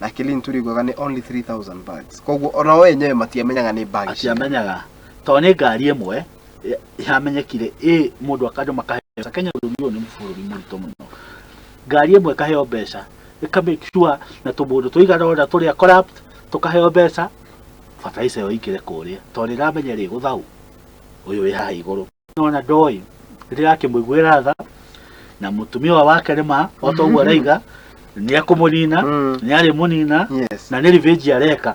Nake Linturi augaga nĩ only 3000 bags. Koguo ona o enyewe matiamenyaga nĩ bag cigana. Atiamenyaga tondũ nĩ ngari ĩmwe yamenyekire ĩ mũndũ akandũ makaheo mbeca. Kenya bũrũri ũyũ nĩ bũrũri mũritũ mũno. Ngari ĩmwe ĩkaheo mbeca ĩka make sure na tũmũndũ tũigana ũna tũrĩa corrupt tũkaheo mbeca fertilizer ĩyo ĩingĩre kũrĩa tondũ nĩramenya ĩrĩgũthau ũyũ wĩ haha igũrũ. Nona ndoĩ ndĩrakĩmũiguĩra tha na mũtumia ũyũ wake nĩ ma o ta ũguo araiga nĩ ekũmũnina, nĩ arĩmũnina, na nĩ revenge areka,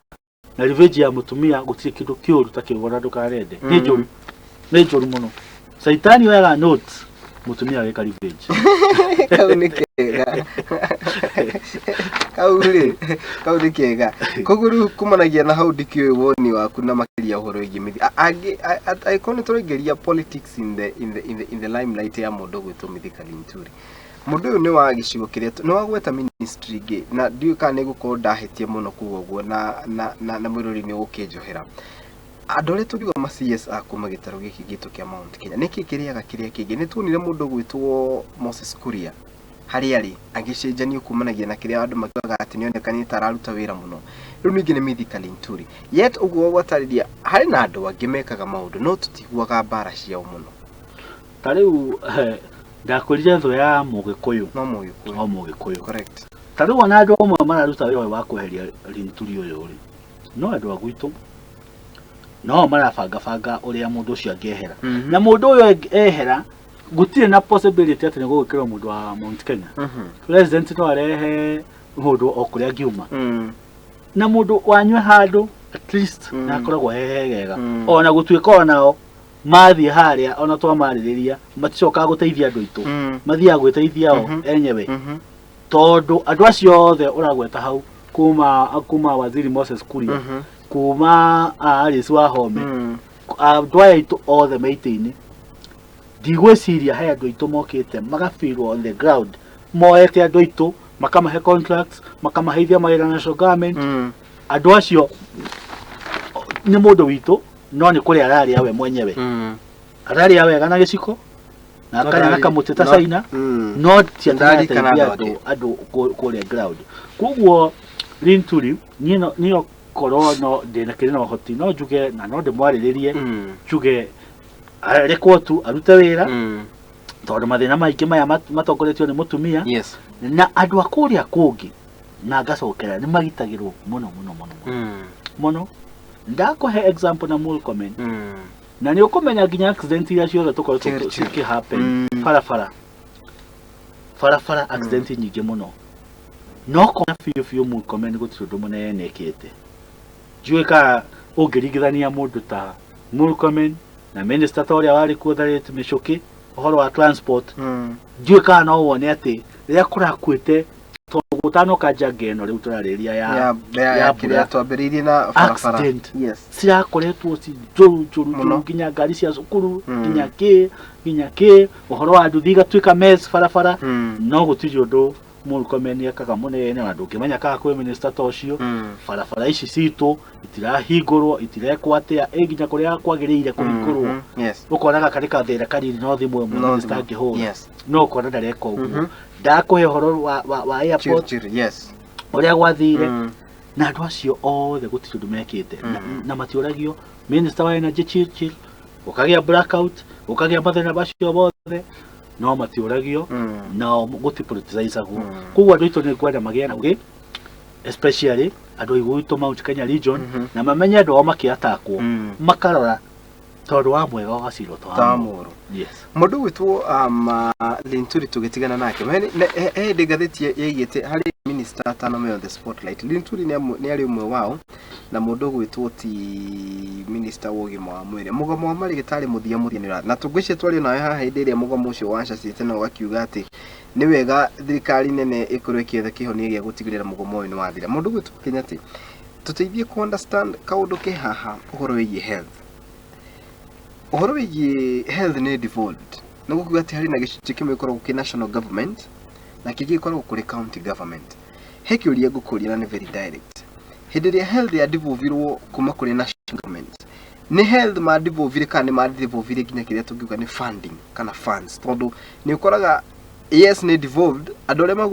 na revenge ya mũtumia gũtirĩ kĩndũ kĩũru ta kĩu ona ndũkarende, nĩ njũru, nĩ njũru mũno. Caitani oyaga notes mũtumia agĩka revenge. Kau nĩ kega kau rĩ, kau nĩ kega. Koguo rĩu kumanagia na hau ndikĩũĩ woni waku na makĩria ũhoro wĩgiĩ mĩthi angĩ angĩkorwo nĩ tũraingĩria politics in the limelight ya mũndũ ũgwĩtwo Mithika Linturi. Mũndũ ũyũ nĩ wa gĩcigo kĩrĩa nĩ wa gweta ministry ingĩ na ndiũĩ kana nĩ gũkorwo ndahĩtia mũno kuga ũguo na mwĩrori nĩ ũgũkĩnjohera. Andũ arĩa tũngiuga ma CS a kuma gĩtarũ gĩkĩ gitũ kĩa Mount Kenya, nĩkĩ kĩrĩaga kĩrĩa kĩngĩ? Nĩ tuonire mũndũ ũgwĩtwo Moses Kuria harĩa arĩ agĩcenjanio kumanagia na kĩrĩa andũ makiugaga atĩ nĩonekanĩte ta araruta wĩra mũno. Rĩu ningĩ nĩ Mithika Linturi. Yet ũguo gwatarĩria harĩ na andũ angĩ mekaga maũndũ no tũtiguaga mbara ciao mũno. Ta rĩu ndakwĩrire thũ ya Mũgĩkũyũ no Mũgĩkũyũ. O Mũgĩkũyũ. Correct. Ta rĩu ona andũ amwe mararuta wĩra ũyũ wa kweheria Linturi ũyũ rĩ, no andũ a gwitũ no marabangabanga ũrĩa mũndũ ũcio angĩehera, na mũndũ ũyũ ehera gũtirĩ na possibility atĩ nĩ gũgĩkĩrwo mũndũ wa Mount Kenya. President no arehe mũndũ o kũrĩa angiuma na mũndũ wanyue handũ at least na akoragwo he hegega, ona gũtuĩka onao mathiĩ harĩa ona twamarĩrĩria maticokaga gũteithia andũ aitũ, mathiaga gwĩteithia o enyewe, tondũ andũ acio othe ũragweta hau kuma waziri Moses Kuria, kuma Alice Wahome, andũ aya aitũ othe me itĩ-inĩ, ndigwĩciria he andũ aitũ mokĩte magabirwo on the ground moete andũ aitũ makamahe contracts, makamaheithia mawĩra national government. Andũ acio nĩ mũndũ witũ no nĩ kũrĩa ararĩa we mwenyewe, ararĩa wega na gĩciko na akarĩa na kamũtĩ ta China, no ti atĩ Ndarikana nĩarateithia andũ andũ kũrĩa ground. Koguo Linturi niĩ niĩ okorwo no ndĩna kĩrĩ na ũhoti no njuge na no ndĩmwarĩrĩrie, njuge arekwo tu arute wĩra, tondũ mathĩna maingĩ maya matongoretio nĩ mũtumia na andũ a kũrĩa kũngĩ, na ngacokera nĩ magitagĩrwo mũno mũno mũno mũno mũno. Ndakũhe example na Murkomen, na nĩ ũkũmenya nginya accident iria ciothe tũkoretwo Chirchir. cikĩ happen barabara barabara, accident nyingĩ mũno, no kona biũ biũ Murkomen gũtirĩ ũndũ mũnene ekĩte. Ndiũĩ kana ũngĩringithania mũndũ ta Murkomen na minister ta ũrĩa warĩ kuo Tharĩti Mĩcũkĩ ũhoro wa transport, ndiũĩ kana no wone atĩ rĩrĩa kũrakuĩte, tondũ gũtanoka njanga ĩno rĩu tũrarĩria ya ya ya kĩrĩa mbura. Twambĩrĩirie na barabara. Accident cirakoretwo ci njũru njũru njũru, Mũno. nginya ngari cia cukuru, nginya kĩ nginya kĩ, ũhoro wa nduthi igatuĩka mess barabara, no gũtirĩ ũndũ Murkomen ekaga mũnene ona ndũngĩmenya kana kwĩ minister ta ũcio. Barabara ici citũ itirahingũrwo, itirekwo atĩa, ĩ nginya kũrĩa kwagĩrĩire kũhingũrwo, ũkonaga karĩ kathĩna kanini no thimũ ĩmwe No minister thimũ. angĩhũra, no ũkona ndareka ũguo. Ndakũhe ũhoro wa airport Chirchir, ũrĩa gwathire, na andũ acio othe gũtirĩ ũndũ mekĩte na matiũragio. Minister wa energy Chirchir, gũkagĩa blackout, gũkagĩa mathĩna macio mothe, no matiũragio, nao gũti politicizagwo. Koguo andũ aitũ nĩ ngwenda magĩe na ũgĩ, especially andũ a gwitũ Mount Kenya region, na mamenye andũ ao makĩatakwo, makarora tondũ wa mwega ũgacirwo ta ta wa mũũru. Mũũru. Yes. Mũndũ gwĩtwo Linturi tũgĩtigana nake, he hĩndĩ ngathĩti yaigĩte harĩ minister atano me on the spotlight. Linturi nĩ arĩ ũmwe wao na mũndũ ũgwĩtwo ti minister wa ũgima wa mwĩrĩ. Mũgomo wa marĩgĩtarĩ mũthia mũthia nĩ na tũngwĩciria twario nawe haha hĩndĩ ĩrĩa mũgomo ũcio wacacĩte na ũgakiuga atĩ nĩ wega thirikari nene ĩkorwo ĩkĩetha kĩhonia gĩa gũtigĩrĩra mũgomo ũyũ nĩ wathira. Mũndũ ũgwĩtwo Kĩnyatĩ, tũteithie ku understand kaũndũ ke haha ũhoro wĩgiĩ health. Ũhoro wĩgiĩ health nĩ devolved, nĩ gũkiuga atĩ harĩ na gĩcunjĩ kĩmwe gĩkoragwo kĩ national government na kĩngĩ gĩkoragwo kũrĩ county government. He kĩũria ngũkũria na nĩ very direct. Hĩndĩ ĩrĩa health ya devolvirwo kuma kũrĩ national government, nĩ health ma devolvire kana nĩ ma devolvire nginya kĩrĩa tũngiuga nĩ funding kana funds? Tondũ nĩ ũkoraga yes nĩ devolved, andũ arĩa magũ